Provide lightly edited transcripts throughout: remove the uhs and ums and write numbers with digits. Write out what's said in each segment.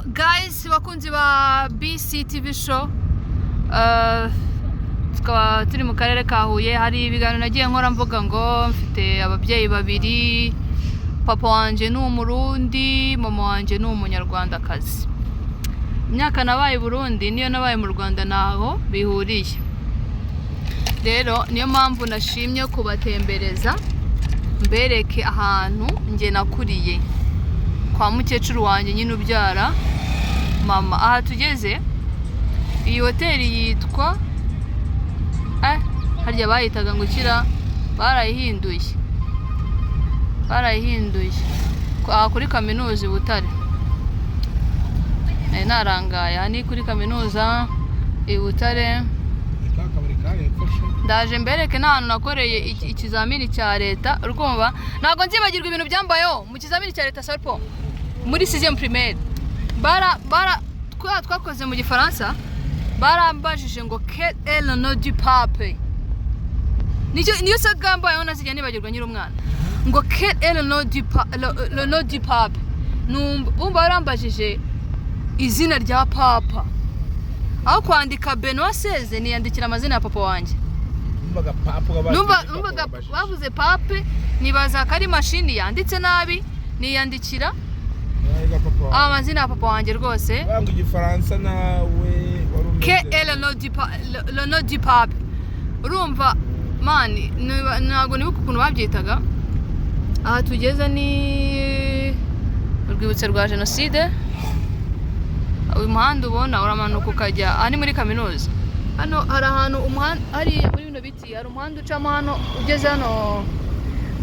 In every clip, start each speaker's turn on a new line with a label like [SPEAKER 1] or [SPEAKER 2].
[SPEAKER 1] Guys, bakunzi ba BCTV Show, tukaba turi mu karere ka Huye. Hari ibiganiro nagiye nkora mvuga ngo mfite ababyeyi babiri, papa wanjye ni Umurundi, mama wanjye ni Umunyarwandakazi. Imyaka nabaye i Burundi niyo nabaye mu Rwanda ntaho bihuriye. Rero niyo mpamvu nashimye kubatembereza, mbereke ahantu njye nakuriye kwa mukecuru wanjye nyine ubyara mama. Aha tugeze, iyi hoteli yitwa harya bayitaga ngo kira, barayihinduye, barayihinduye. Aha kuri kaminuza i Butare, nari narangaye. Aha ni kuri kaminuza i Butare. Ndaje mbereke n'ahantu nakoreye ikizamini cya leta. Urumva, ntabwo nzibagirwa ibintu byambayeho mu kizamini cya leta. Sarpo muri sixième primaire, bara bara twakoze mu Gifaransa, barambajije ngo "Quel est le nom du pape?" Nicyo niyo saga mbayeho ntazijya nibagirwa nkiri umwana, ngo "Quel est le nom du pape?" Numva bumva barambajije izina rya papa, aho kwandika Benoit XVI niyandikira amazina ya papa wanjye.
[SPEAKER 2] Numvaga papa.
[SPEAKER 1] Numvaga bavuze pape, nibaza ko ari mashini yanditse nabi, niyandikira amazina ya papa wanjye rwose.
[SPEAKER 2] Banga Igifaransa nawe wari umeze.
[SPEAKER 1] Quel est le nom du pape? Urumva man, ntabwo nibuka ukuntu babyitaga. Aha tugeze ni urwibutso rwa jenoside. Uyu muhanda ubona uramanuka ukajya aha ni muri kaminuza. Hano hari ahantu umuhanda, hariya muri bino biti hari umuhanda ucamo hano. Ugeze hano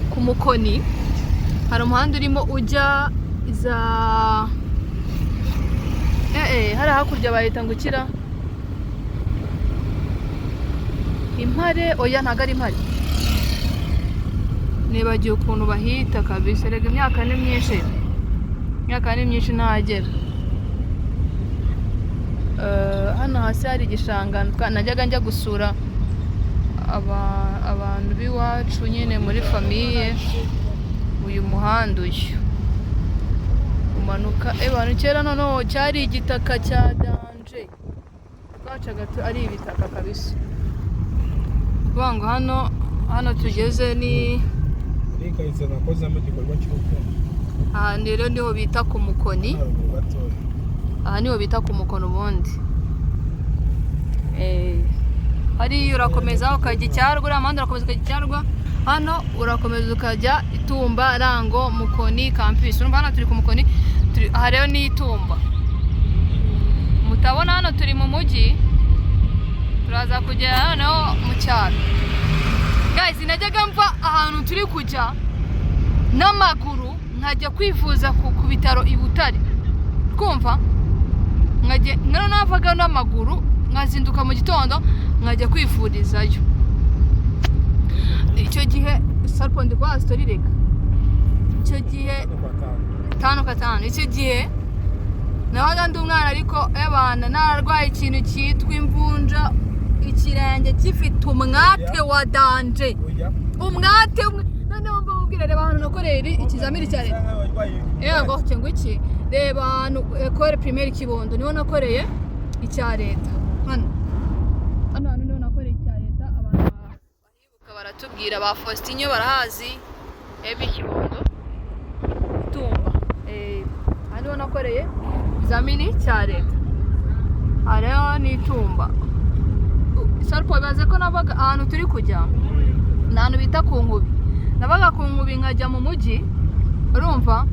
[SPEAKER 1] ku Mukoni hari umuhanda urimo ujya za hariya hakurya bahita ngo ukira Impare. Oya, ntabwo ari Impare, nibagiwe ukuntu bahita kabisa. Rega imyaka ni myinshi, imyaka ni myinshi ntagera. Hano hasi hari igishanga najyaga njya gusura abantu b'iwacu nyine muri famille. Uyu muhanda uyu umanuka abantu kera noneho cyari igitaka cya danger, twacaga ari ibitaka kabisa. Ni ukuvuga ngo hano tugeze ni
[SPEAKER 2] Muri karitsiye nakozemo igikorwa cy'urukundo.
[SPEAKER 1] Aha rero niho bita ku Mukoni.
[SPEAKER 2] Haruguru gatoya.
[SPEAKER 1] Aha niho bita ku Mukono ubundi. Hariya urakomeza ukajya Icyarwa, uriya muhanda urakomeza ukajya Icyarwa. Hano urakomeza ukajya Itumba, Rango, Mukoni, campus. Urumva hano turi ku Mukoni, aha rero ni Itumba. Mutabona hano turi mu mujyi, turaza kugera noneho mu cyaro. Guys, najyaga mva ahantu turi kujya n'amaguru nkajya kwivuza ku bitaro i Butare. Twumva nkajya navaga n'amaguru, nkazinduka mu gitondo nkajya kwivurizayo. Icyo gihe sarpo ndi kwa story, reka icyo gihe
[SPEAKER 2] Hano kwa tanu.
[SPEAKER 1] Tanu katanu. Icyo gihe nabaga ndi umwana, ariko abana nararwaye ikintu cyitwa imvunja, ikirenge gifite umwate wa danger.
[SPEAKER 2] Oya.
[SPEAKER 1] Umwate umwe. Noneho mva mubwira, reba ahantu nakoreye ikizamini cya leta.
[SPEAKER 2] Bisa nkaho warwaye.
[SPEAKER 1] Yego, cyangwa iki, reba ahantu École Primaire Kibondo niho nakoreye icya leta. Hano hantu niho nakoreye icya leta. Abantu bahibuka baratubwira, ba Faustinho barahazi, ebi Kibondo, Tumba. Aha niho nakoreye ikizamini cya leta. Aha rero ni Itumba. Sarpo bibaze ko nabaga ahantu turi kujya, ni ahantu bita ku Nkubi. Nabaga ku Nkubi nkajya mu mujyi, urumva,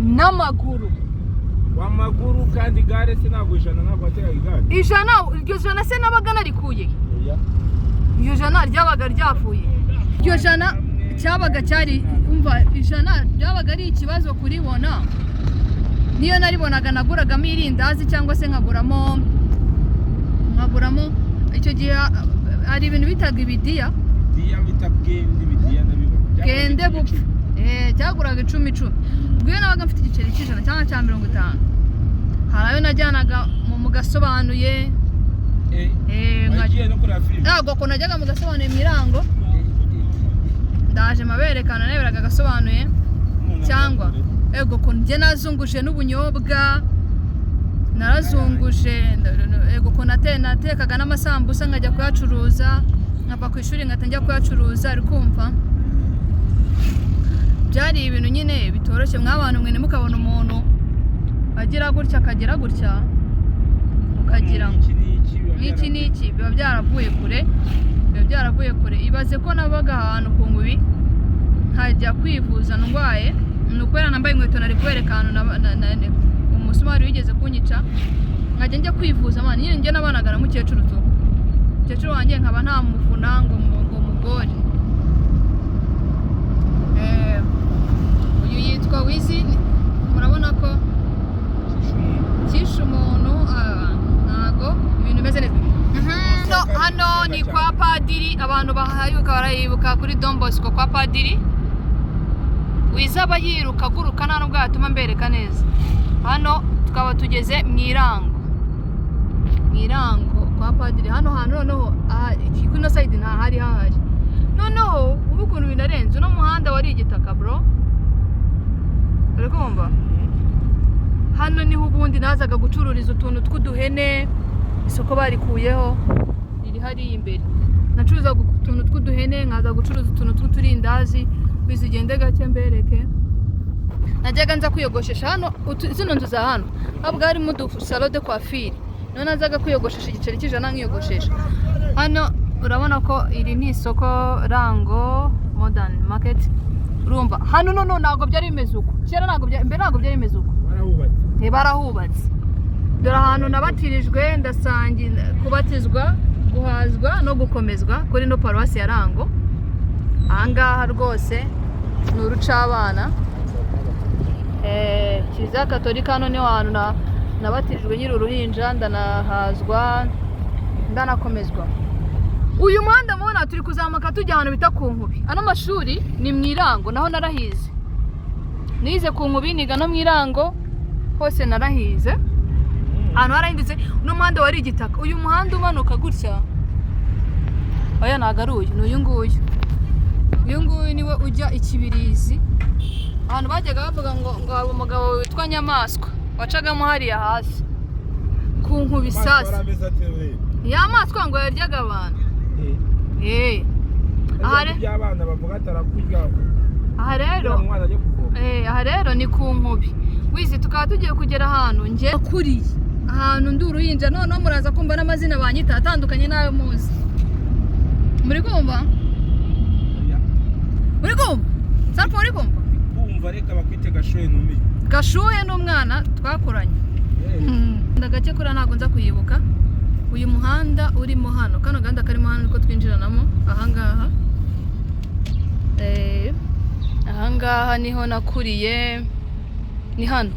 [SPEAKER 1] n'amaguru.
[SPEAKER 2] W'amaguru kandi igare se ntabwo ijana, ntabwo wateraga igare?
[SPEAKER 1] Ijana, iryo jana se nabaga narikuye?
[SPEAKER 2] Oya.
[SPEAKER 1] Iryo jana ryabaga ryavuye, iryo jana cyabaga cyari, umva, ijana ryabaga ari ikibazo kuribona. Niyo naribonaga naguragamo irindazi cyangwa se nkaguramo. Icyo gihe hari ibintu bitaga ibidiya.
[SPEAKER 2] Bidiya bita bwende, bidiya ndabibona.
[SPEAKER 1] Bwende bupfa. Cyaguraga icumi icumi. Ubwo iyo nabaga mfite igiceri cy'ijana cyangwa cya 50, hari ayo najyanaga mu gasobanuye.
[SPEAKER 2] Wagiye no kureba filime?
[SPEAKER 1] Ntabwo ko najyaga mu gasobanuye mu Irango. Ndaje maberekana, nareberaga agasobanuye.
[SPEAKER 2] Umuntu
[SPEAKER 1] Cyangwa
[SPEAKER 2] akakure.
[SPEAKER 1] Ego ko njye nazunguje n'ubunyobwa, narazunguje. Ego ko natekaga n'amasambusa nkajya kuyacuruza, nkava ku ishuri nkahita njya kuyacuruza. Uri kumva, byari ibintu nyine bitoroshye. Mw'abantu mwe, ntimukabona umuntu agira gutya akagira gutya ukagira ngo
[SPEAKER 2] Iki n'iki biba
[SPEAKER 1] n'iki
[SPEAKER 2] byaravuye.
[SPEAKER 1] N'iki biba byaravuye kure, biba byaravuye kure. Ibaze ko nabaga ahantu ku Nkubi, nkajya kwivuza ndwaye, ni ukubera nambaye inkweto nari kubereka ahantu umusumari wigeze kunyica. Nkajya njya kwivuza, man, nyine njye nabanaga na mukecuru tu, mukecuru wanjye nkaba ntamuvuna ngo mugore. Uyu yitwa Wizi, murabona ko cyishe umuntu. Ntago ibintu bimeze neza. Hano ni kwa padiri, abantu bahayibuka barayibuka, kuri Don Bosco kwa padiri. Wiza aba yiruka aguruka, nta nubwo yatuma mbereka neza. Hano tukaba tugeze mu Irango, mu Irango kwa padiri. Hano hantu noneho aha, kuri ino side ntahari hahari. Noneho ubu ukuntu binarenze, uno muhanda wari igitaka, bro, uri kumva? Hano niho ubundi nazaga gucururiza utuntu tw'uduhene. Isoko barikuyeho, riri hariya imbere. Nacuruzaga utuntu tw'uduhene, nkaza gucuruza utuntu tw'uturindazi. Bizigende gake mbereke. Najyaga nza kwiyogoshesha hano, zino nzu za hano habwa harimo udu salon de coiffure. Niho nazaga kwiyogoshesha, igiceri cy'ijana nkiyogoshesha. Hano urabona ko iri ni isoko, Rango Modern Market. Urumva hano noneho ntabwo byari bimeze uko kera, ntabwo mbere ntabwo byari bimeze uko.
[SPEAKER 2] Barahubatse.
[SPEAKER 1] Barahubatse. Dore ahantu nabatirijwe, ndasangira kubatizwa, guhazwa no gukomezwa kuri ino paruwasi ya Rango. Ahangaha rwose ni urucabana. Kiliziya Katolika, hano niho hantu nabatirijwe nkiri uruhinja, ndanahazwa, ndanakomezwa. Uyu muhanda mubona turi kuzamuka tujya ahantu bita ku Nkubi. Ano mashuri ni mu Irango, naho narahize. Nize ku Nkubi, niga no mu Irango, hose narahize. Ahantu harahindutse. Uno muhanda wari igitaka. Uyu muhanda umanuka gutya, oya, ntabwo ari uyu, ni uyu nguyu. Uyu nguyu niwe ujya Ikibirizi, ahantu bajyaga bavuga ngo hari umugabo witwa Nyamaswa wacagamo hariya hasi ku Nkubi. Sasa
[SPEAKER 2] Ameze ate we?
[SPEAKER 1] Nyamaswa ngo yaryaga abantu. Aha
[SPEAKER 2] By'abana bavuga ati arakurya.
[SPEAKER 1] Aha rero
[SPEAKER 2] Kugira ngo umwana ajye kuvoma.
[SPEAKER 1] Aha rero ni ku Nkubi. Wizi, tukaba tugiye kugera ahantu njye nakuriye, ahantu ndi uruhinja. Noneho muraza kumva n'amazina banyita atandukanye n'ayo muzi. Muri kumva?
[SPEAKER 2] Oya.
[SPEAKER 1] Muri kumva sarpo? Muri kumva?
[SPEAKER 2] Kumva, reka bakwite Gashoye numiye.
[SPEAKER 1] Gashuhe n'umwana twakuranye. Ndagake kuriya ntabwo nza kuyibuka. Uyu muhanda urimo hano, kano gahanda karimo hano niko twinjiranamo ahangaha. Ahangaha niho nakuriye, ni hano,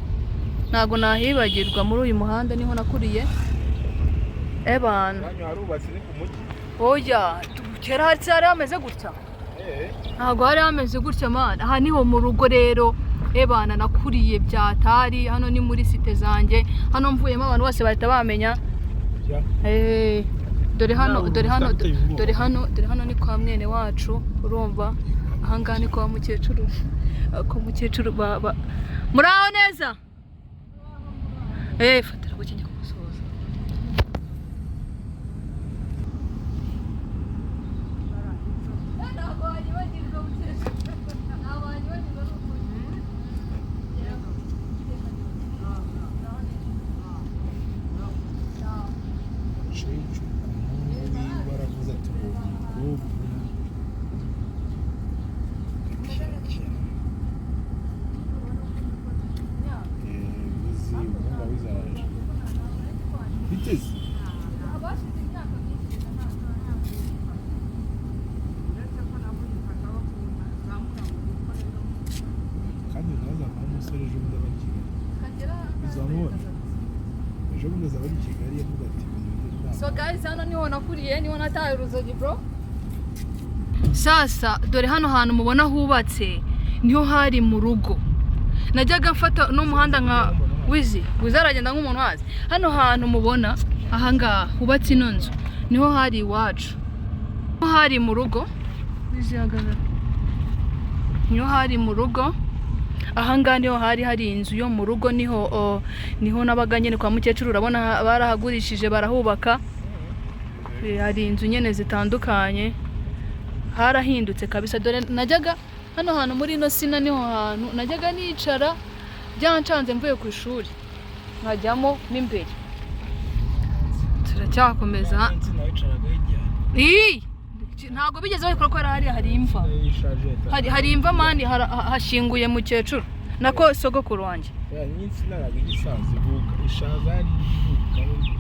[SPEAKER 1] ntabwo nahibagirwa. Muri uyu muhanda niho nakuriye, ebana.
[SPEAKER 2] Hano harubatse, ni ku mujyi.
[SPEAKER 1] Oya, kera hari hameze gutya? Ntabwo hari hameze gutya, man. Aha niho mu rugo rero, ebana, nakuriye byatari. Hano ni muri site zanjye. Hano mvuyemo abantu bose bahita bamenya.
[SPEAKER 2] Ya.
[SPEAKER 1] Dore hano.
[SPEAKER 2] Nawe
[SPEAKER 1] Dore hano.
[SPEAKER 2] uteye ubwoba.
[SPEAKER 1] Dore hano, dore hano ni kwa mwene wacu. Urumva, ahangaha ni kwa mukecuru, kwa mukecuru muraho neza. Fatira guke njya kumusoza. Ntabwo wanyibagirwa, mukecuru, ntabwo wanyibagirwa, ni ukuri.
[SPEAKER 2] Umukecuru umuhungu wiwe aravuze ati uwo mukobwa kirakira. Wizi, umuhungu wa Wizi araje. Biteze.
[SPEAKER 1] Abashize imyaka myinshi.
[SPEAKER 2] Kandi nawe azavamo umusore ejo bundi aba i Kigali. Uzamubona ejo bundi azaba ari i Kigali, yavuga ati ibintu bigeze.
[SPEAKER 1] So guys, hano niho nakuriye, niho nataye uruzogi, bro. Sasa dore hano hantu mubona hubatse niho hari mu rugo. Najyaga mfata n'umuhanda nka Wizi. Wizi aragenda nk'umuntu wazi. Hano hantu mubona ahangaha hubatse ino nzu niho hari iwacu, niho hari mu rugo. Wizi hagarara. Niho hari mu rugo. Ahangaha niho hari hari inzu yo mu rugo, niho niho nabaga nyine kwa mukecuru. Urabona barahagurishije barahubaka. Hari inzu nyine zitandukanye, harahindutse kabisa. Dore najyaga hano hantu muri ino sina, niho hantu najyaga nicara byancanze mvuye ku ishuri nkajyamo mo imbere. Turacyakomeza.
[SPEAKER 2] Insina yicaragaho ijyana.
[SPEAKER 1] Ii! Ntabwo bigeze babikora ko hariya hari imva.
[SPEAKER 2] Ishaje.
[SPEAKER 1] Hari imva man, hashyinguye mukecuru, nako sogokuru wanjye.
[SPEAKER 2] N'insina ntabwo ijya isaza, ivuka ishaza ivuka.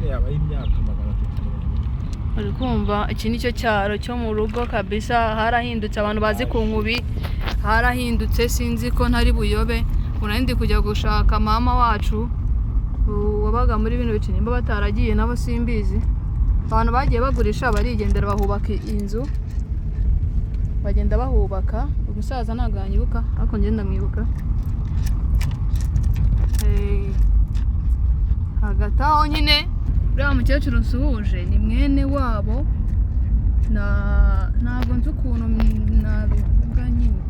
[SPEAKER 2] Yaba y'imyaka 340.
[SPEAKER 1] Uri kumva, iki ni cyo cyaro cyo mu rugo kabisa. Harahindutse, abantu bazi ku Nkubi harahindutse. Sinzi ko ntari buyobe, ubu ndi kujya gushaka mama wacu wabaga muri bino bice. Nimba bataragiye nabo simbizi. Abantu bagiye bagurisha barigendera, bahubaka inzu, bagenda bahubaka. Umusaza ntabwo yanyibuka ariko njye ndamwibuka. Hagati aho nyine uriya mukecuru nsuhuje ni mwene wabo na ntabwo nzi ukuntu nabivuga nyine,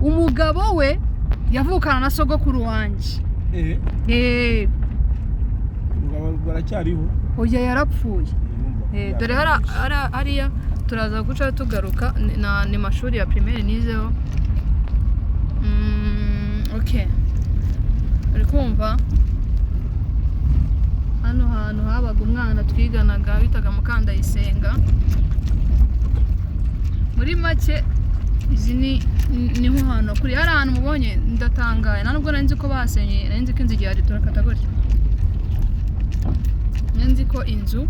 [SPEAKER 1] umugabo we yavukana na sogokuru wanjye.
[SPEAKER 2] Umugabo baracyariho?
[SPEAKER 1] Oya, yarapfuye. Dore hariya turaza guca tugaruka ni mashuri ya primaire nizeho. Okay, uri kumva hano hantu habaga umwana twiganaga bitaga Mukandayisenga. Muri make izi ni niho hantu kuri hari ahantu mubonye ndatangaye. Nta nubwo nari nzi ko bahasenye, nari nzi ko inzu igihari. Turakata gutya, nari nzi ko inzu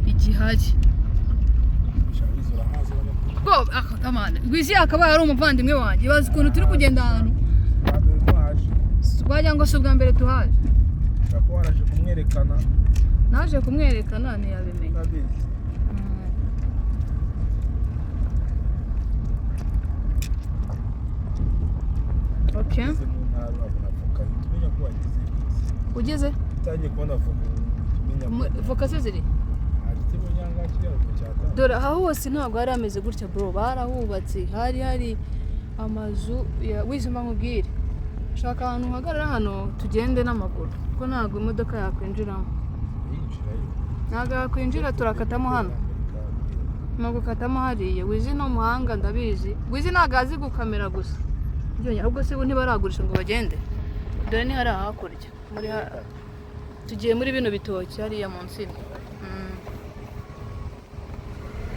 [SPEAKER 1] igihari. Bwo amana Rwizi akaba ari umuvandimwe wanjye. Ibaze ukuntu turi kugenda ahantu wagira ngo si ubwa mbere tuhaje.
[SPEAKER 2] Ushobora kuba waraje kumwerekana.
[SPEAKER 1] Naje kumwerekana ntiyabimenya.
[SPEAKER 2] Urabizi.
[SPEAKER 1] Okay.
[SPEAKER 2] Ugeze mu ntara urabona avoka uhita umenya ko wageze.
[SPEAKER 1] Ugeze
[SPEAKER 2] Utangiye kubona avoka uhita umenya ko
[SPEAKER 1] Voka se ziri
[SPEAKER 2] Hari igiti mu nyanga kiriya mu cyatanu.
[SPEAKER 1] Dore aha hose ntabwo hari hameze gutya bro, barahubatse. Hari hari amazu ya wizima. Nkubwire, shaka ahantu uhagarara hano tugende n'amaguru kuko ntabwo imodoka yakwinjiramo.
[SPEAKER 2] Yinjirayo.
[SPEAKER 1] Ntabwo yakwinjira, turakatamo hano. Ni ugukatamo hariya. Wizi ni umuhanga, ndabizi. Wizi ntabwo azi gukamera gusa byonyine. Ahubwo se bo ntibaragurisha ngo bagende? Dore ni hariya hakurya muri tugiye muri bino bitoki hariya mu nsina.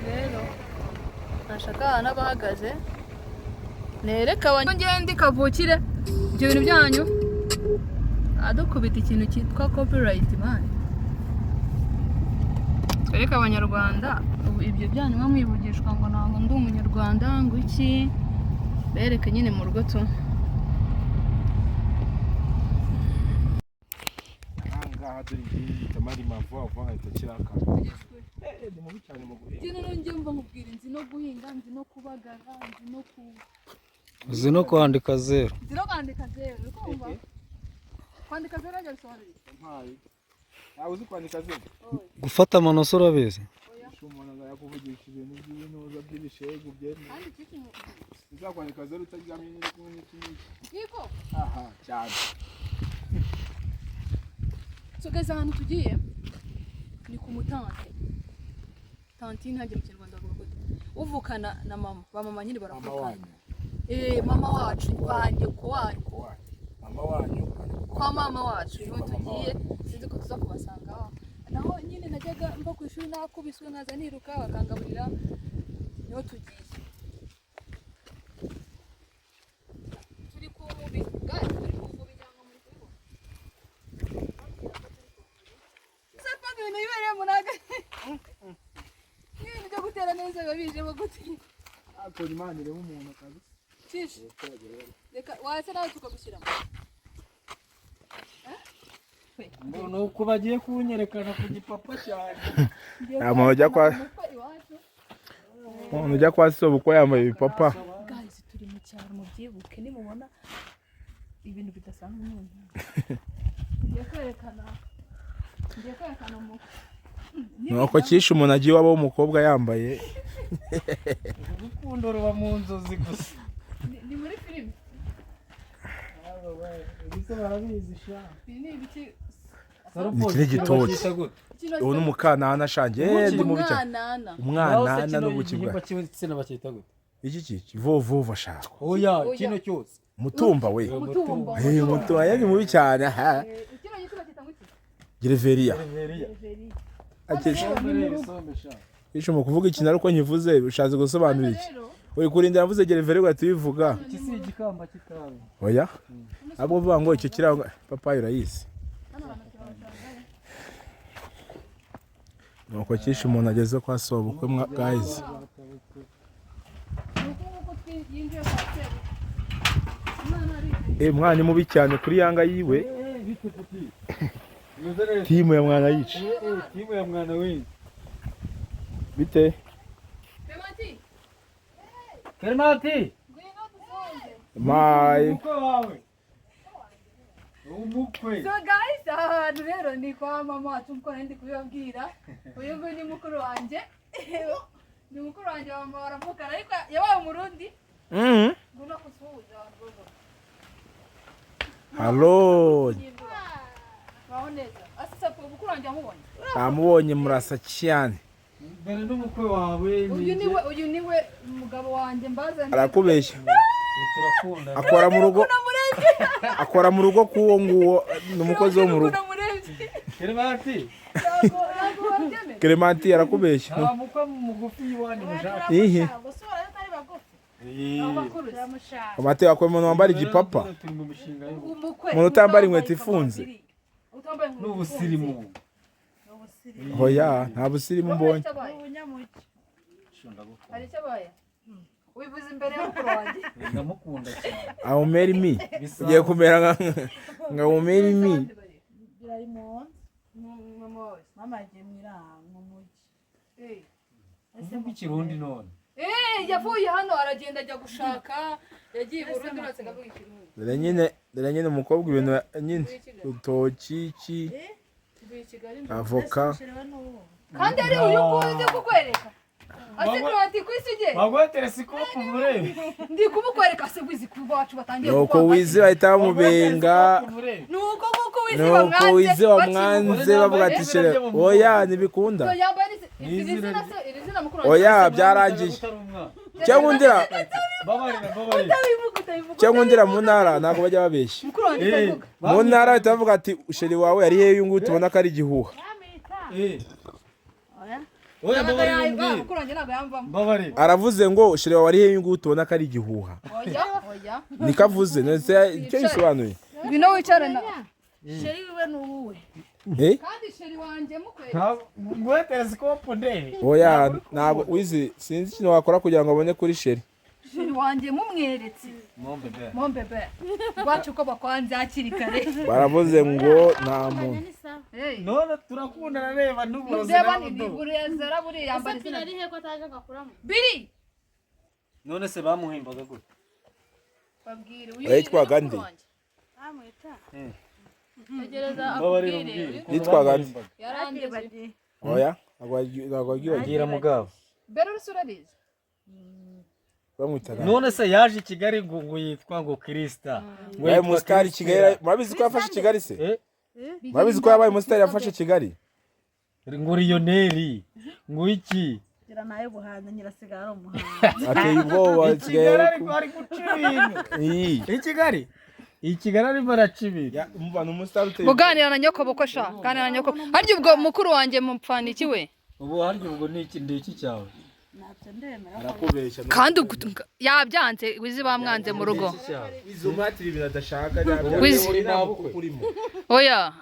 [SPEAKER 1] Rero nashaka ahantu abahagaze nereka ngende kavukire ibyo bintu byanyu adukubita ikintu cyitwa copyright man. Twereke abanyarwanda ubu ibyo byanyu muba mwivugishwa ngo ntabwo ndi umunyarwanda ngo iki. Bereke nyine mu rugo tu.
[SPEAKER 2] Ahangaha dore ngiyi yita marima vuba vuba nkahita nshyiraho akantu. Ni mubi cyane mu guhinga.
[SPEAKER 1] Njye noneho njye mva nkubwira, nzi no guhinga, nzi no kubagara, nzi no ku
[SPEAKER 3] Uzi no kwandika zeru.
[SPEAKER 1] Nzi no kwandika zeru. Uri kumva, kwandika zeru ajya bisobanura iki?
[SPEAKER 2] Mpaye. Ntawe uzi kwandika zeru.
[SPEAKER 3] Gufata amanota urabizi?
[SPEAKER 2] Umuntu azakuvugisha ibintu by'ibinoza by'ibishegu byemeye.
[SPEAKER 1] Kandi iki kintu
[SPEAKER 2] Uzakwandika zeru utaryamye nyine kumwe n'iki n'iki.
[SPEAKER 1] Yego.
[SPEAKER 2] Aha cyane.
[SPEAKER 1] Tugeze ahantu tugiye ni ku mutante, tantine hajya mu kinyarwanda bavuga gute? Uvukana na mama, ba mama nyine
[SPEAKER 2] Mama
[SPEAKER 1] baravukana.
[SPEAKER 2] wanyu.
[SPEAKER 1] Mama wacu, kwa nyoko wanyu.
[SPEAKER 2] Ko wanyu. Mama wanyu.
[SPEAKER 1] Kwa mama wacu niho
[SPEAKER 2] Kwa mama.
[SPEAKER 1] tugiye. Sinzi ko tuza kubasangaho. Naho nyine najyaga mva ku ishuri nakubiswe nkaza niruka bakangaburira. Niho tugiye, turi ku Nkubi guys, turi ku Nkubi cyangwa muri kubibona. Sasa ibintu bibereye naga n'ibintu byo gutera neza biba bijemo gute?
[SPEAKER 2] Akora Imana irema umuntu kabisa.
[SPEAKER 1] Cisha reka waze nawe tukagushyiramo.
[SPEAKER 3] Ni uku bagiye kunyerekana ku gipapa cyane.
[SPEAKER 2] Nta muntu ujya kwa-
[SPEAKER 1] Iwacu.
[SPEAKER 2] Umuntu ujya kwa soba uko yambaye ibipapa.
[SPEAKER 1] Guys, turi mu cyaro, mubyibuke. Nimubona ibintu bidasanzwe umuntu ngiye kwerekana mu
[SPEAKER 2] Nuko cyishe umuntu agiye iwabo w'umukobwa yambaye.
[SPEAKER 3] Urukundo ruba mu nzozi gusa.
[SPEAKER 1] Ni
[SPEAKER 3] Ibise barabizi sha.
[SPEAKER 1] Ibi ni ibiki?
[SPEAKER 2] Iki ni igitoki. Ubu ni umukanana shange, ndi mubi cyane.
[SPEAKER 1] Umwanana.
[SPEAKER 2] Umwanana n'ubuki bwa
[SPEAKER 3] Igihingwa cy'insina bacyita gute?
[SPEAKER 2] Iki kiki vovovo shaka.
[SPEAKER 3] Oya,
[SPEAKER 1] Oya.
[SPEAKER 3] kino cyose.
[SPEAKER 2] Mutumba we.
[SPEAKER 1] Umutumba.
[SPEAKER 2] Eh, mutumba yani mubi cyane ha.
[SPEAKER 1] Kino giti bacyita ngo iki?
[SPEAKER 2] Gereveriya.
[SPEAKER 3] Gereveriya.
[SPEAKER 2] Akesha.
[SPEAKER 1] Hano rero ni mu rugo.
[SPEAKER 3] Isombe sha.
[SPEAKER 2] Isho mu kuvuga ikintu ariko nkivuze ushatse gusobanura
[SPEAKER 1] Hano
[SPEAKER 2] iki?
[SPEAKER 1] rero
[SPEAKER 2] Uri kurindira mvuze gereveriya ugahita ubivuga.
[SPEAKER 3] Iki si igikamba cy'itabi.
[SPEAKER 2] Oya. Ahubwo uvuga ngo icyo kirango papayi urayizi.
[SPEAKER 1] hano hantu turabashaka.
[SPEAKER 2] Nuko cyishe umuntu ageze kwa sobukwe mwa guys.
[SPEAKER 1] Ni uku nguku yinjiye kwa sebukwe. Umwana aricaye.
[SPEAKER 2] Eh, mwana ni mubi cyane kuri yanga yiwe.
[SPEAKER 3] Eh, bite puti. Meze neza.
[SPEAKER 2] Timu ya mwana yica.
[SPEAKER 3] Eh, timu ya mwana wengi.
[SPEAKER 2] Bite?
[SPEAKER 1] Clementi,
[SPEAKER 3] Clementi,
[SPEAKER 1] ngwino dusoze.
[SPEAKER 2] My
[SPEAKER 3] umukwe wawe. Umukwe.
[SPEAKER 1] So guys, aha hantu rero ni kwa mama wacu nkuko nari ndi kubibabwira. Uyu nguyu ni mukuru wanjye. Ni mukuru wanjye, mama baravukana ariko yabaye umurundi.
[SPEAKER 2] Mhm.
[SPEAKER 1] Ngwino kusuhuza abantu bobo.
[SPEAKER 2] Hello.
[SPEAKER 1] Baho neza. Asisa mukuru wanjye wamubonye.
[SPEAKER 2] Namubonye murasa cyane.
[SPEAKER 3] Dore n'umukwe wawe.
[SPEAKER 1] Uyu niwe mugabo wanjye mbazaniye.
[SPEAKER 2] Arakubeshya.
[SPEAKER 3] Turakunda.
[SPEAKER 2] Akora mu rugo. Akora mu rugo k'uwo nguwo ni umukozi wo mu rugo.
[SPEAKER 1] Namurebye.
[SPEAKER 3] Clementi,
[SPEAKER 1] Ntabwo wabyemera.
[SPEAKER 2] Clementi arakubeshya.
[SPEAKER 3] nta mukwe mugufi iwanyu mushaka.
[SPEAKER 2] Ihi.
[SPEAKER 1] Amakuru.
[SPEAKER 2] Amate akora umuntu wambara igipapa.
[SPEAKER 3] Turi mu mishinga y'ubukwe.
[SPEAKER 1] Umukwe.
[SPEAKER 2] Umuntu utambara inkweto ifunze.
[SPEAKER 1] Utambaye inkweto
[SPEAKER 3] N'ubusirimu.
[SPEAKER 2] Hoya, nta busirimu mbonye.
[SPEAKER 1] Hari icyo abaye? Wivuze imbere ya mukuru wanjye.
[SPEAKER 3] Ndamukunda cyane.
[SPEAKER 2] I'll marry me. Ugiye kumera nka will marry me.
[SPEAKER 4] Birari mu nzu.
[SPEAKER 1] Mama wawe.
[SPEAKER 4] Mama yagiye mu iraha mu mujyi.
[SPEAKER 1] Eh.
[SPEAKER 3] Uvuga ikirundi none.
[SPEAKER 1] Eh, yavuye hano aragenda ajya gushaka, yagiye i Burundi uretse akavuga ikirundi.
[SPEAKER 2] Dore nyine umukobwa ibintu nyine urutoki iki
[SPEAKER 1] Mvuye i Kigali mbere.
[SPEAKER 2] avoka.
[SPEAKER 1] Kandi ari uyu nguyu ndi kukwereka. Asekuru ati ku isi ugenda.
[SPEAKER 3] Baguha telesikopu murebe.
[SPEAKER 1] Ndi kumukwereka se wizi kuba wacu batangiye
[SPEAKER 2] Nuko
[SPEAKER 1] kukwanga.
[SPEAKER 2] wize bahita bamubenga.
[SPEAKER 1] Nuko nguko wizi
[SPEAKER 2] Nuko
[SPEAKER 1] bamwanze.
[SPEAKER 2] wize bamwanze bavuga ati shere oya ntibikunda.
[SPEAKER 1] Yambaye iri zina se, iri zina mukuru wanjye.
[SPEAKER 2] Oya byarangiye. Cyangwa undira
[SPEAKER 3] Babarira, babarira.
[SPEAKER 1] Utabivuga, utabivuga.
[SPEAKER 2] cyangwa undira mu ntara ntabwo bajya babeshya.
[SPEAKER 1] Mukuru wanjye utabivuga.
[SPEAKER 2] Mu ntara bahita bavuga ati sheri wawe ari hehe uyu nguyu tubona ko ari igihuha.
[SPEAKER 3] Eh. Oya babarira umbwire.
[SPEAKER 1] Mukuru wanjye ntabwo yamvamo.
[SPEAKER 3] Babarira.
[SPEAKER 2] Aravuze ngo sheri wawe ari hehe uyu nguyu tubona ko ari igihuha.
[SPEAKER 1] Oya, oya.
[SPEAKER 2] Niko avuze none icyo bisobanuye.
[SPEAKER 1] Ngwino wicare na.
[SPEAKER 4] Sheri wiwe ni uwuwe.
[SPEAKER 2] Eh?
[SPEAKER 1] Kandi sheri wanjye mukwereka.
[SPEAKER 3] Nguhe telesikopu ndebe.
[SPEAKER 2] Oya ntabwo wizi sinzi ikintu wakora kugira ngo abone kuri sheri.
[SPEAKER 1] Sheri wanjye mumweretse.
[SPEAKER 3] Mombe be.
[SPEAKER 1] Mombe be. Iwacu uko bakwanze hakiri kare.
[SPEAKER 2] Baravuze ngo nta muntu.
[SPEAKER 1] Hey.
[SPEAKER 3] None turakundana reba n'uburozi
[SPEAKER 1] Nudeba ni
[SPEAKER 3] n'ubudobo.
[SPEAKER 1] burezera buriya yambara izina.
[SPEAKER 5] Ari he ko ataje agakuramo?
[SPEAKER 1] Biri.
[SPEAKER 3] None se bamuhimbaga gute?
[SPEAKER 1] Babwire
[SPEAKER 2] Oya, yitwaga nde?
[SPEAKER 4] Bamwita.
[SPEAKER 5] Tegereza
[SPEAKER 3] Mbabarira
[SPEAKER 5] akubwire.
[SPEAKER 3] umbwire.
[SPEAKER 2] Yitwaga nde?
[SPEAKER 1] Yarandeze.
[SPEAKER 2] Oya ntabwo wagiye
[SPEAKER 3] Bwira mugabo.
[SPEAKER 1] Bere uruse urabizi.
[SPEAKER 2] bamwitaga.
[SPEAKER 3] None se yaje i Kigali ngo yitwa ngo Krista. Ngo
[SPEAKER 2] Yabaye
[SPEAKER 3] yitwa
[SPEAKER 2] umusitari i
[SPEAKER 3] Kristera.
[SPEAKER 2] Kigali murabizi ko yafashe Kigali se?
[SPEAKER 3] Eh?
[SPEAKER 2] Murabizi ko yabaye umusitari yafashe Kigali?
[SPEAKER 3] Ngo Lionel. Ngo iki?
[SPEAKER 4] Gira nayo ubuhanzi nyirasigara ari umuhanzi.
[SPEAKER 2] Ateye ubwoba
[SPEAKER 3] I Kigali
[SPEAKER 2] Kigali.
[SPEAKER 3] ariko ari guca ibintu.
[SPEAKER 2] Iyi.
[SPEAKER 3] I Kigali? I Kigali arimo araca ibintu.
[SPEAKER 2] Ya umva ni umusitari uteye.
[SPEAKER 1] Muganira na nyoko boko sha. Ganira na nyoko. Harya ubwo mukuru wanjye mupfana iki we?
[SPEAKER 3] Ubu harya ubwo ni iki ndi iki cyawe?
[SPEAKER 4] Ntabyo ndemera.
[SPEAKER 2] Arakubeshya.
[SPEAKER 1] Kandi ubwo yabyanze wizi bamwanze mu rugo.
[SPEAKER 3] Iki cyawe.
[SPEAKER 2] Wizi umuhatira ibintu adashaka.
[SPEAKER 1] Wizi.
[SPEAKER 2] Urimo.
[SPEAKER 1] Oya.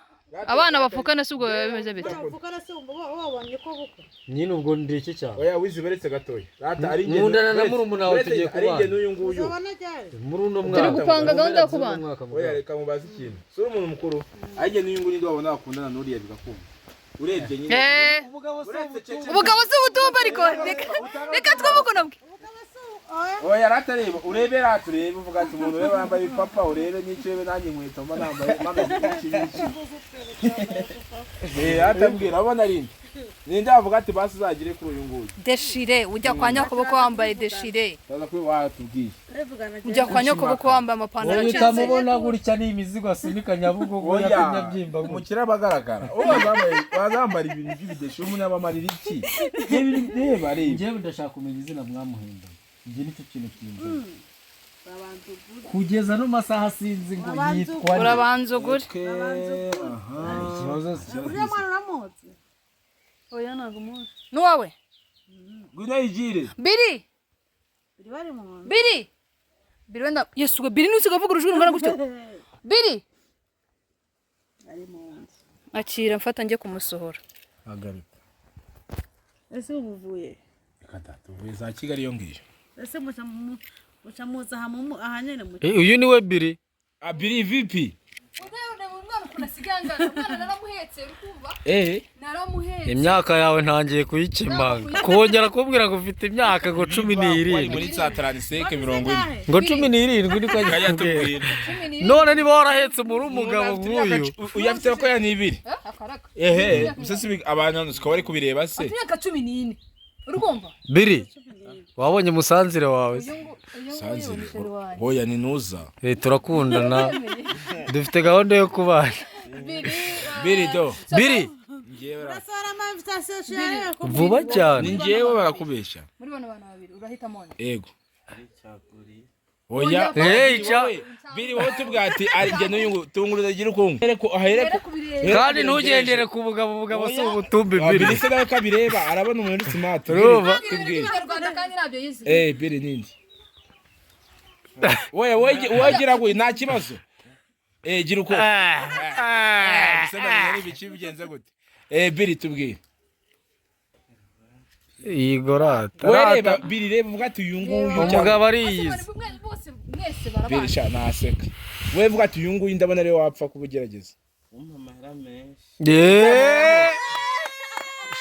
[SPEAKER 1] Abana bavukana si ubwo biba bimeze bite?
[SPEAKER 4] Uvugana se wumva wabonye ko bukwe.
[SPEAKER 3] Nyine ubwo ndi iki cyawe?
[SPEAKER 2] Oya wizi beretse gatoya. Rata ari njye.
[SPEAKER 3] Nkundana na murumuna wawe tugiye
[SPEAKER 2] Ari njye
[SPEAKER 3] kubana.
[SPEAKER 2] n'uyu nguyu.
[SPEAKER 4] Uzabona ryari?
[SPEAKER 3] Muri uno mwaka.
[SPEAKER 1] Turi gupanga gahunda yo kubana.
[SPEAKER 3] Mwaka
[SPEAKER 2] Oya
[SPEAKER 3] mugabo.
[SPEAKER 2] reka mubaze ikintu. Si uri umuntu mukuru. Ari njye n'uyu nguyu ninde wabona wakundana n'uriya bigakunda. Urebye nyine.
[SPEAKER 1] Eh.
[SPEAKER 3] Umugabo se
[SPEAKER 2] Uretse cece.
[SPEAKER 1] Ubugabo si ubutumba ariko reka twumve ukuntu bwe.
[SPEAKER 4] Ubugabo se
[SPEAKER 6] Oya, yaratareba, urebe rata, urebe uvuga ati umuntu we wambaye ipapa, urebe n'icyo, urebe nanjye inkweto mba nambaye mpagaze n'iki n'iki. Eh, atambwira abona ari nde? Ninde wavuga ati basi uzagire kuri uyu nguyu?
[SPEAKER 1] Déchiré, ujya kwa nyakuboko wambaye déchiré.
[SPEAKER 6] Utaza kuri watubwiye.
[SPEAKER 1] Ujya kwa nyakuboko wambaye amapantaro
[SPEAKER 3] Wowe
[SPEAKER 1] acitse.
[SPEAKER 3] utamubona gutya ni imizigo asunika Nyabugogo.
[SPEAKER 6] Oya,
[SPEAKER 3] y'akanyabyimba gutya.
[SPEAKER 6] Umukire aba agaragara. Wowe wazambara ibintu by'ibidéchiré, umuntu yabamarira iki? Reba, reba.
[SPEAKER 3] Njyewe ndashaka kumenya izina mwamuhimbaye. Njye nicyo kintu kinzanye kugeza no masaha, sinzi ngo
[SPEAKER 4] Urabanza
[SPEAKER 3] yitwa nde.
[SPEAKER 1] Urabanza ugure.
[SPEAKER 6] Aha, ikibazo.
[SPEAKER 4] Uriya mwana uramuzi?
[SPEAKER 5] Oya, ntabwo muzi.
[SPEAKER 1] N'uwawe?
[SPEAKER 6] Ngwino yigire.
[SPEAKER 1] Biri.
[SPEAKER 4] Biri bari mu nzu.
[SPEAKER 1] Biri, Biri, wenda Yesu we, Biri, ntusiga avuga urujwi rungana gutyo, Biri.
[SPEAKER 4] Bari mu nzu.
[SPEAKER 1] Akira, mfata njye kumusohora.
[SPEAKER 6] Hagarika.
[SPEAKER 4] Ese ubu uvuye?
[SPEAKER 6] Reka da, tuvuye za Kigali iyo ngiyo.
[SPEAKER 4] Ese muca muza aha aha nyene mu
[SPEAKER 3] Eh, uyu ni we Biri.
[SPEAKER 6] Abiri vipi?
[SPEAKER 1] Ureba umwana ukuntu asigaye angana. Umwana naramuhetse, uri kumva?
[SPEAKER 6] Eh.
[SPEAKER 1] Naramuhetse.
[SPEAKER 3] Imyaka yawe ntangiye kuyikemanga, kongera kumbwira ngo ufite imyaka ngo cumi
[SPEAKER 6] Wari
[SPEAKER 3] n'irindwi
[SPEAKER 6] muri za 35, 40.
[SPEAKER 3] Ngo 17 niko
[SPEAKER 6] Kajya
[SPEAKER 3] akikubwira.
[SPEAKER 6] tubwira.
[SPEAKER 1] 17.
[SPEAKER 3] None niba warahetse muri umugabo nk'uyu.
[SPEAKER 6] Uyu afite ko ya n'ibiri.
[SPEAKER 1] Eh, akaraka.
[SPEAKER 6] Ehe, gusa si abantu sikaba bari kubireba se.
[SPEAKER 1] Afite imyaka 14, uri kumva?
[SPEAKER 3] Biri, wabonye umusanzire wawe se?
[SPEAKER 1] Uyu nguyu ni chéri wanjye.
[SPEAKER 6] Oya, ni nuza.
[SPEAKER 3] Eh, turakundana, dufite gahunda yo kubana.
[SPEAKER 1] Biri.
[SPEAKER 6] Biri do.
[SPEAKER 3] Biri.
[SPEAKER 6] Njyewe
[SPEAKER 4] Urasohora ama invitation chéri.
[SPEAKER 3] Vuba cyane.
[SPEAKER 6] Ni njyewe barakubeshya.
[SPEAKER 1] Muri bano bantu babiri urahitamo nde?
[SPEAKER 6] Ego. Oya.
[SPEAKER 3] Eh,
[SPEAKER 6] Biri, wowe tubwira ati ari njye n'uyu nguyu tunguruza gira ukungu. Ahere ku ahere ku.
[SPEAKER 3] Kandi ntugendere ku bugabo, ubugabo si ubutumbi.
[SPEAKER 6] Ah,
[SPEAKER 3] Biri.
[SPEAKER 6] Biri se nawe kabireba arabona umuntu uri smart.
[SPEAKER 3] Urumva?
[SPEAKER 6] Tubwire.
[SPEAKER 1] Ikinyarwanda kandi ntabyo yize.
[SPEAKER 6] Eh, Biri nindi. Wowe wowe gira ngo nta kibazo. Eh, gira uko. Gusa ndabona ari ibiki bigenze gute? Eh, Biri, tubwire.
[SPEAKER 3] Yigorata.
[SPEAKER 6] Wowe reba Biri, reba uvuga ati uyu nguyu
[SPEAKER 3] Umugabo
[SPEAKER 1] Bose
[SPEAKER 3] ariyizi.
[SPEAKER 1] bose mwese
[SPEAKER 6] Biri
[SPEAKER 1] barabazi.
[SPEAKER 6] sha naseka. Wowe vuga ati uyu nguyu ndabona ariwe wapfa kubugerageza.
[SPEAKER 7] Umpa amahera menshi.
[SPEAKER 3] Yeee!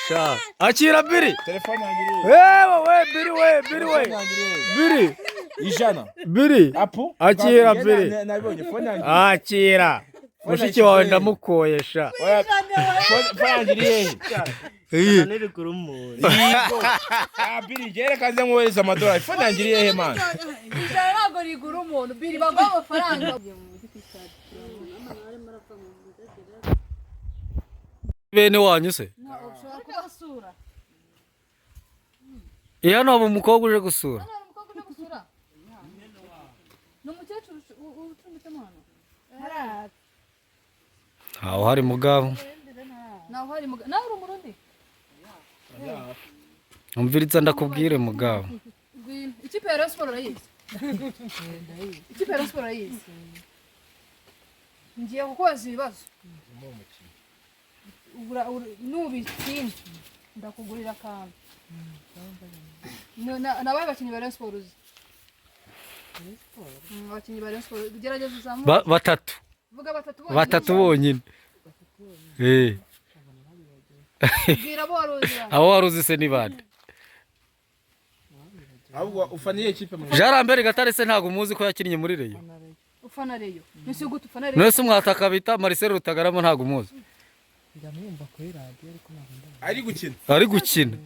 [SPEAKER 3] Sha akira Biri.
[SPEAKER 6] Telefone yanjye iri.
[SPEAKER 3] Wewe we Biri, we Biri, we Biri.
[SPEAKER 6] 100.
[SPEAKER 3] Biri.
[SPEAKER 6] Apu.
[SPEAKER 3] Akira Biri.
[SPEAKER 6] Nabibonye phone yanjye.
[SPEAKER 3] Akira mushiki wawe, ndamukoye sha.
[SPEAKER 6] Oya, phone yanjye iri hehe?
[SPEAKER 3] Iyi.
[SPEAKER 7] Niri kuri umuntu.
[SPEAKER 6] Yego. Ah, Biri, gereka nze nkohereze amadolari. Phone yanjye iri hehe, man?
[SPEAKER 1] 100 ntabwo rigura umuntu, Biri, baguha amafaranga.
[SPEAKER 3] Bene wanyu se?
[SPEAKER 1] Ushobora kubasura.
[SPEAKER 3] Iyo hano haba umukobwa uje gusura.
[SPEAKER 1] Hano hari umukobwa uje gusura. Ni umukecuru ucumbitsemo hano.
[SPEAKER 3] Ntawe uhari mugabo.
[SPEAKER 1] Naho hari nawe uri Umurundi?
[SPEAKER 3] Umviritsa ndakubwire mugabo.
[SPEAKER 1] Ngwino. Ikipe ya Rayon Sports urayizi? Ikipe ya Rayon Sports urayizi? Ngiye kukubaza ibibazo. Nubitsinda ndakugurira akantu. Nabaye abakinnyi ba Rayon Sports uzi? Abakinnyi ba Rayon Sports, gerageza uzamure.
[SPEAKER 3] Batatu.
[SPEAKER 1] Vuga batatu bonyine.
[SPEAKER 3] Batatu bonyine. Eh.
[SPEAKER 1] Bwira abo wari uzi.
[SPEAKER 3] Abo wari uzi se ni bande?
[SPEAKER 6] Ahubwo ufana iyihe kipe mu
[SPEAKER 3] Jean Lambert Gatare se ntabwo muzi ko yakinnye muri Rayon?
[SPEAKER 1] Ufana Rayon. Nese gute ufana Rayon?
[SPEAKER 3] None se umwataka bita Marcel Rutagarama ntabwo umuzi?
[SPEAKER 6] Ari gukina.
[SPEAKER 3] Ari gukina.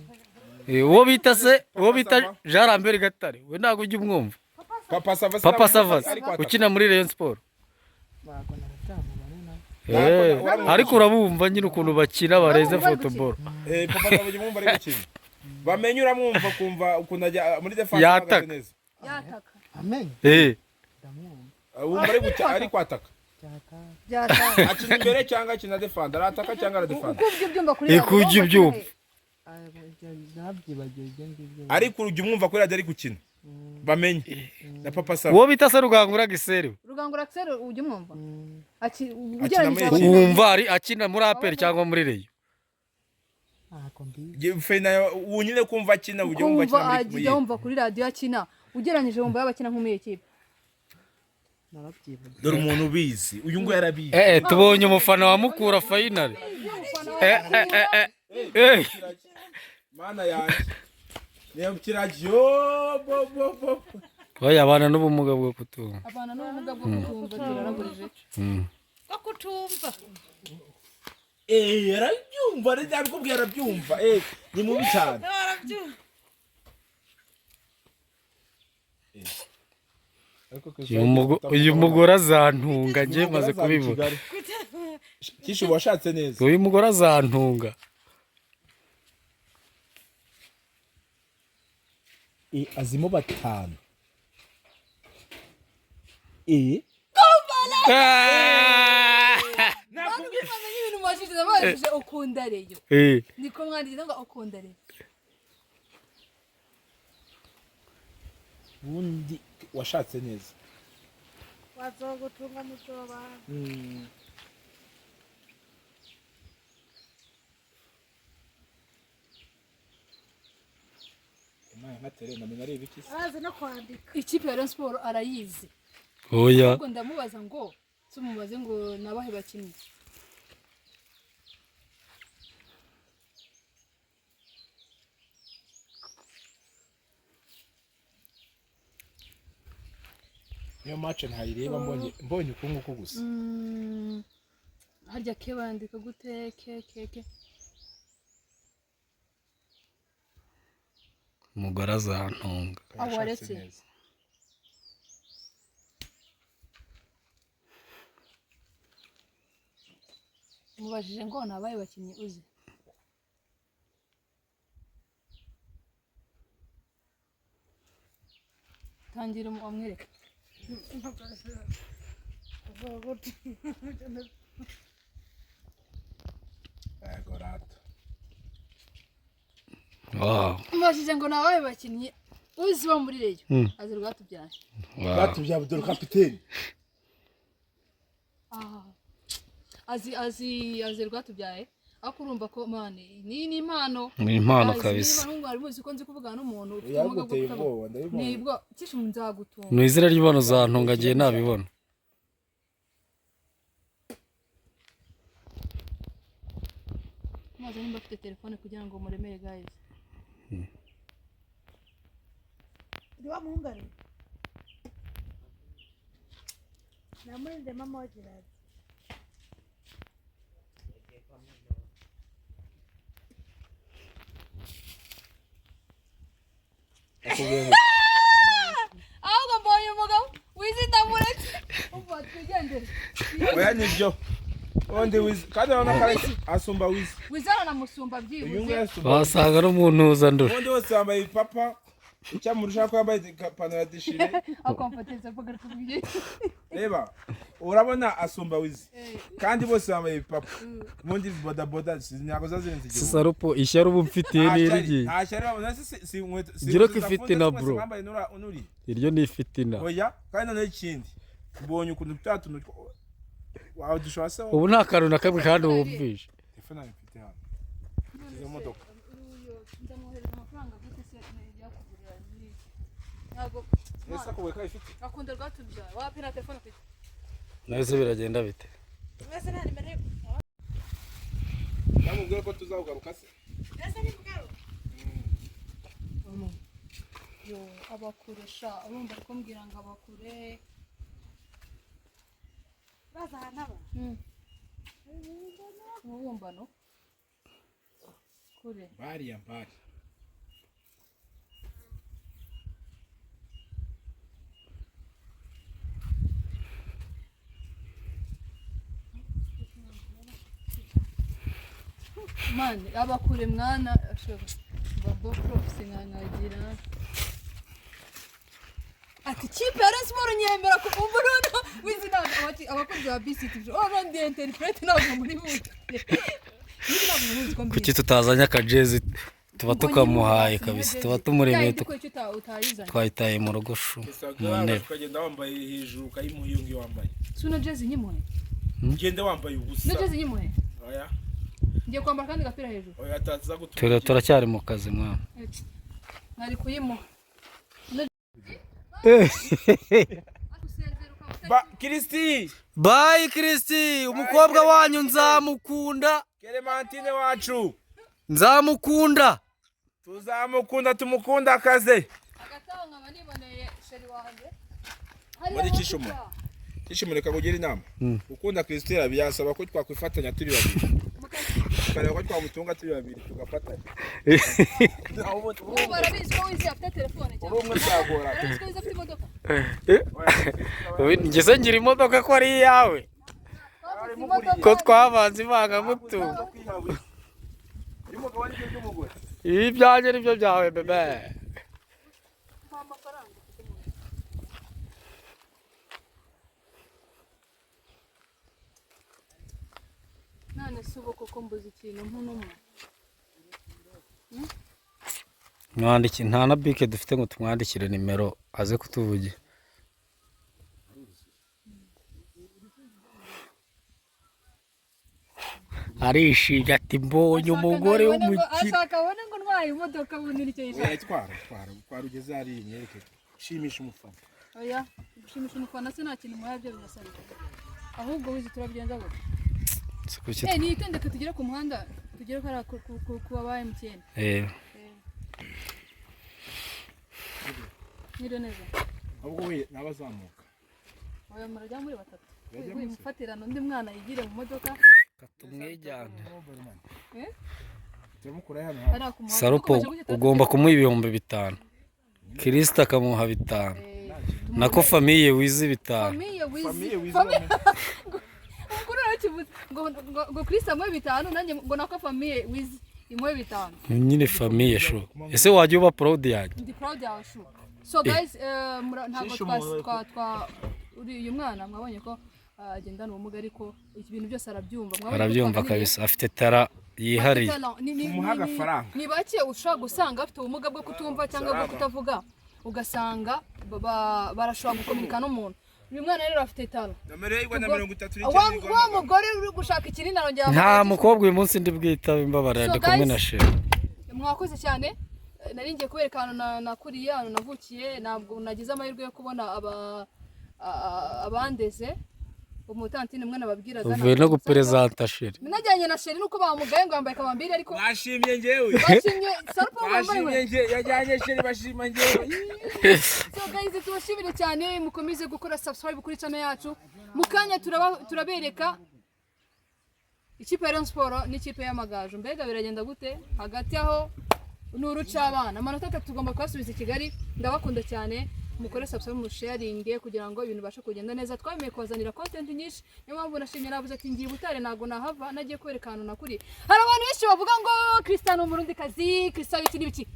[SPEAKER 3] Eh, uwo bita se, uwo bita Jean Lambert Gatare we ntabwo ujya umwumva?
[SPEAKER 6] Papa Sava.
[SPEAKER 3] Papa Savas
[SPEAKER 6] ari kwataka.
[SPEAKER 3] ukina muri Rayon Sport. Eh, ariko urabumva nyine ukuntu bakina bareze football.
[SPEAKER 6] Eh, Papa Sava ujya umwumva ari gukina. Bamenye uramwumva kumva ukuntu ajya muri defense
[SPEAKER 3] Yataka.
[SPEAKER 6] ahagaze neza.
[SPEAKER 1] Yataka.
[SPEAKER 3] Eh,
[SPEAKER 6] Wumva ari gukina ari kwataka.
[SPEAKER 1] Byataka.
[SPEAKER 6] Akina imbere cyangwa akina defend, arataka cyangwa aradefend?
[SPEAKER 1] Uko ujya ubyumva kuri
[SPEAKER 3] Eh,
[SPEAKER 1] radiyo,
[SPEAKER 3] uko ujya
[SPEAKER 1] wumva
[SPEAKER 3] ubyumva.
[SPEAKER 6] Ariko ujya umwumva kuri radiyo ari gukina. Bamenye. Na Papa Sava.
[SPEAKER 3] Uwo bita se Rugangura Giseri.
[SPEAKER 1] Rugangura Axel ujya umwumva?
[SPEAKER 6] Akina
[SPEAKER 1] Ugereranyije
[SPEAKER 6] muri
[SPEAKER 3] Wumva ari akina muri APR cyangwa muri Rayon?
[SPEAKER 6] Fena unyine kumva akina ujya wumva
[SPEAKER 1] kumva
[SPEAKER 6] akina muri
[SPEAKER 1] ajya wumva kuri radiyo akina, ugereranyije wumva yaba akina nko muri iyi kipe?
[SPEAKER 6] Dore umuntu ubizi. Uyu nguyu yarabizi.
[SPEAKER 3] Eh, eh, tubonye umufana wa Mukura final. Eh, eh, eh, eh. Eh.
[SPEAKER 6] Mana yanjye. Niyo kiragi yo bo bo bo.
[SPEAKER 3] Oya, abana n'ubumuga bwo kutumva.
[SPEAKER 1] Abana n'ubumuga bwo kutumva, turaragurije.
[SPEAKER 4] Bwo kutumva.
[SPEAKER 6] Arabyumva, arabikubwira, arabyumva. Ni mubi cyane.
[SPEAKER 4] Barabyumva.
[SPEAKER 3] Uyu mugore azantunga, njye maze kubivuga.
[SPEAKER 6] Kishu washatse neza.
[SPEAKER 3] Uyu mugore azantunga.
[SPEAKER 6] Azimo batanu.
[SPEAKER 1] Bamenye ibintu mubajije, nabajije ukunda Rayon. Niko mwanditse ngo ukunda Rayon.
[SPEAKER 6] Ubundi washatse neza.
[SPEAKER 4] Bazogutunga muzobana.
[SPEAKER 6] Imana nkatere ndamenya ari ibiki se.
[SPEAKER 4] Arazi no kwandika.
[SPEAKER 1] Ikipe ya Rayon Sport arayizi.
[SPEAKER 3] Oya.
[SPEAKER 1] Ahubwo ndamubaza ngo tumubaze ngo nabahe bakinnyi.
[SPEAKER 6] Niyo match ntayireba, mbonye uku nguku gusa.
[SPEAKER 1] Harya ke bandika gute? Ke ke ke.
[SPEAKER 3] Umugore azantunga.
[SPEAKER 1] Aho waretse.
[SPEAKER 6] Neza.
[SPEAKER 1] Mubajije ngo nabahe bakinnyi uzi. Tangira umwereke.
[SPEAKER 4] Bazogutunga.
[SPEAKER 6] Yego rata.
[SPEAKER 3] Wow.
[SPEAKER 1] Mubajije ngo nabahe bakinnyi uzi bo muri Rayon. Azi Rwatubyaye.
[SPEAKER 3] Wow.
[SPEAKER 6] Batubyaye dore kapiteni.
[SPEAKER 1] Ah. Azi Rwatubyaye. Ariko urumva ko mane ni impano.
[SPEAKER 3] Ni impano
[SPEAKER 1] Guys, ni
[SPEAKER 3] kabisa.
[SPEAKER 1] impano, mwari muzi ko nzi kuvugana n'umuntu ufite ubumuga bwo
[SPEAKER 6] Yaguteye
[SPEAKER 1] kutavuga.
[SPEAKER 6] ubwoba, ndabibona.
[SPEAKER 1] Nibwo kishe nzagutunga.
[SPEAKER 3] Ni izina ry'Imana, uzantunga, ngiye nabibona.
[SPEAKER 1] Maze nimba afite telefone kugira ngo muremere guys.
[SPEAKER 4] Ndi wa muhungu ari. Namurinde mama wa Gerard.
[SPEAKER 1] Ahubwo mbonye umugabo wizi ndamuretse. Umva twigendere.
[SPEAKER 6] Oya nibyo. Ubundi wizi kandi urabona ko asumba wizi.
[SPEAKER 1] Wizana na musumba
[SPEAKER 6] Uyu
[SPEAKER 1] byibuze.
[SPEAKER 6] nguyu asumba.
[SPEAKER 3] Wasanga n'umuntu uza ndura.
[SPEAKER 6] Ubundi wose wambaye ipapa. Icyamurusha ko yambaye ipantaro ya dishire.
[SPEAKER 1] Akomfateza avuga kubwiye.
[SPEAKER 6] Reba, urabona asumba wizi. Kandi bose bambaye ibipapa. Ubundi bodaboda ntabwo zazirenze igihumbi.
[SPEAKER 3] Sisarupo ishyari ubu mfitiye n'irigiye.
[SPEAKER 6] Nta shyari babona si inkweto. Si
[SPEAKER 3] Gira
[SPEAKER 6] inkweto
[SPEAKER 3] ko
[SPEAKER 6] zafunze,
[SPEAKER 3] ifite na
[SPEAKER 6] mwese
[SPEAKER 3] bro.
[SPEAKER 6] mwambaye nuri.
[SPEAKER 3] Iryo ni ifitina.
[SPEAKER 6] Oya, kandi noneho ikindi. Mbonye ukuntu twa tuntu wawe dushobora se
[SPEAKER 3] Ubu nta kantu na kamwe kandi wumvishe.
[SPEAKER 6] Telefone yanjye mfite hano. Izo modoka.
[SPEAKER 1] Ndamwohereza amafaranga gute se yakugurira n'iki? Ntabwo
[SPEAKER 6] Ese akubuye ko ayifite?
[SPEAKER 1] akunda Rwatubyaye. Wapi, nta telefone afite.
[SPEAKER 3] Nahise biragenda bite?
[SPEAKER 4] Mwese nta nimero ye.
[SPEAKER 6] Namubwira ko tuzawugaruka se.
[SPEAKER 4] Mwese ni mugaruka.
[SPEAKER 1] Yo abakure sha, urumva ari kumbwira ngo abakure.
[SPEAKER 4] Baza ahantu aba.
[SPEAKER 1] Umubumbano. Kure.
[SPEAKER 6] Bari ya mbari.
[SPEAKER 1] Mani abakure mwana ashobora babo profisi nkankagira. Ati kipe ya Rayon Sport nyemera ku umburuno wizi ntabwo abakunzi ba BCTV. Oh no, ndi interprete ntabwo muri buzi. Niba ntabwo muzi ko mbizi.
[SPEAKER 3] Kuki tutazanye akajezi tuba tukamuhaye kabisa, tuba tumuremeye,
[SPEAKER 1] utayizanye.
[SPEAKER 3] twayitaye mu rugo shu mu ntebe.
[SPEAKER 6] Ukagenda wambaye hejuru ukayimuha iyo ngiyo wambaye.
[SPEAKER 1] Suno jezi nyimuhe.
[SPEAKER 6] Ugende wambaye ubusa.
[SPEAKER 1] No jezi nyimuhe.
[SPEAKER 6] Oya,
[SPEAKER 1] Ngiye kwambara kandi gapira hejuru.
[SPEAKER 6] oya ataza gutuma.
[SPEAKER 3] Turacyari mu kazi mwana.
[SPEAKER 1] Nari kuyimuha.
[SPEAKER 6] Ba Kristi,
[SPEAKER 3] Bayi Kristi, umukobwa wanyu nzamukunda.
[SPEAKER 6] Clementine wacu.
[SPEAKER 3] Nzamukunda.
[SPEAKER 6] Tuzamukunda, tumukunda akaze.
[SPEAKER 1] Hagati aho nkaba niboneye chéri wanjye.
[SPEAKER 6] Muri Kishumo. Kishumo, reka kugira inama. Gukunda Christelle byasaba ko twakwifatanya turi babiri, tukareba ko twamutunga turi babiri, tugafatanya.
[SPEAKER 1] Ubu barabizi ko Wizi afite telefone
[SPEAKER 6] Uri
[SPEAKER 1] cyane.
[SPEAKER 6] umwe byagorana.
[SPEAKER 1] Barabizi ko Wizi afite imodoka.
[SPEAKER 3] Ngeze ngira imodoka ko ari iyawe.
[SPEAKER 1] Bafite imodoka.
[SPEAKER 3] Ko twavanze ivangamutungo.
[SPEAKER 6] Y'umugabo n'ibyo by'umugore.
[SPEAKER 3] Ibi byanjye nibyo byawe, bébé.
[SPEAKER 1] Nta mafaranga ufite mu ntoki. None se ubu koko mbuze ikintu nk'unumwe?
[SPEAKER 3] Mwandiki nta na bike dufite ngo tumwandikire nimero aze kutuvugira. Arishimye ati mbonye umugore w'umukire.
[SPEAKER 1] Ashaka abone ngo ntwaye imodoka, ubundi nicyo yishaka.
[SPEAKER 6] Oya, twara, twara, twara, ugeze hariya nyereke, shimisha umufana.
[SPEAKER 1] Oya, gushimisha umufana se nta kintu muhaye, byo birasabwa. Ahubwo Wizi, turabigenza gute?
[SPEAKER 3] Si kuki?
[SPEAKER 1] Eh, nitendeke tugere ku muhanda, tugere hariya ku ba MTN. Mwiriwe neza.
[SPEAKER 6] Ahubwo we nabazamuka.
[SPEAKER 1] Oya, murajya muri batatu.
[SPEAKER 6] Bajya
[SPEAKER 1] Wi mufatirana undi mwana yigire mu modoka.
[SPEAKER 3] Tumwijyane.
[SPEAKER 1] Eh?
[SPEAKER 6] Turamukura hano hafi.
[SPEAKER 1] Hariya ku muhanda.
[SPEAKER 3] Sarupo.
[SPEAKER 1] Dukomeje gutya.
[SPEAKER 3] Ugomba kumuha 5000, Kirisita akamuha 5, nako famille Wizi 5.
[SPEAKER 1] Famille Wizi.
[SPEAKER 6] Famille Wizi.
[SPEAKER 1] Famille. Umukuru yarakivuze ngo Chris amuhe 5, nanjye ngo nako famille Wizi imuhe 5.
[SPEAKER 3] Nyine famille shu, ese wajya uba proud yanjye?
[SPEAKER 1] Ndi proud yawe shu. So guys, ntabwo twa uri uyu mwana mwabonye ko agendana ubumuga, ariko ibintu byose arabyumva. Mwabonye ko
[SPEAKER 3] Arabyumva.
[SPEAKER 1] twaganiriye.
[SPEAKER 3] Kabisa afite talent yihariye.
[SPEAKER 6] Tumuhe agafaranga.
[SPEAKER 1] Ni bake ushobora gusanga afite ubumuga bwo kutumva cyangwa bwo kutavuga, ugasanga barashobora gukominika n'umuntu. Uyu mwana rero afite talent.
[SPEAKER 6] Nomero ye igwa na
[SPEAKER 1] Ubwo-
[SPEAKER 6] 39.
[SPEAKER 1] Wa mugore uri gushaka ikinini arongera
[SPEAKER 3] Nta
[SPEAKER 1] amuhaye.
[SPEAKER 3] mukobwa uyu munsi ndi bwitabe, imbabarira.
[SPEAKER 1] So
[SPEAKER 3] Ndi kumwe
[SPEAKER 1] guys,
[SPEAKER 3] na chéri.
[SPEAKER 1] Mwakoze cyane. Nari ngiye kubereka ahantu nakuriye, ahantu navukiye. Ntabwo nagize amahirwe yo kubona abandeze, umutantine umwe nababwiraga.
[SPEAKER 3] Uvuye no guperezanta chéri.
[SPEAKER 1] Najyanye na chéri, nuko bamugaye ngo yambaye kamambiri, ariko
[SPEAKER 6] Bashimye njyewe.
[SPEAKER 1] bashimye Sarupo wambaye.
[SPEAKER 6] Bashimye njye, yajyanye chéri, bashima njyewe.
[SPEAKER 1] So guys, tubashimire cyane, mukomeze gukora subscribe kuri channel yacu. Mu kanya turabereka ikipe ya Rayon Sport n'ikipe y'Amagaju, mbega biragenda gute? Hagati aho ni urucabana, amanota 3 tugomba kuyasubiza i Kigali. Ndabakunda cyane, mukore subscribe, musharinge kugira ngo ibintu bibashe kugenda neza. Twemeye kubazanira content nyinshi, niyo mpamvu nashimye, navuze ati ngiye i Butare, ntabwo nahava nagiye kwereka ahantu nakuriye. Hari abantu benshi bavuga ngo Christian ni Umurundikazi, Christian ibiki n'ibiki.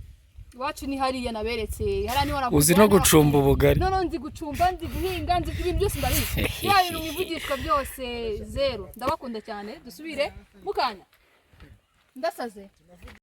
[SPEAKER 1] Iwacu ni hariya naberetse, hariya niho navukiye.
[SPEAKER 3] Uzi no gucumba ubugari.
[SPEAKER 1] Noneho nzi gucumba, nzi guhinga, nzi ibintu byose, ndabizi. Ya bintu mwivugishwa byose zero. Ndabakunda cyane, dusubire mukanya, ndasaze.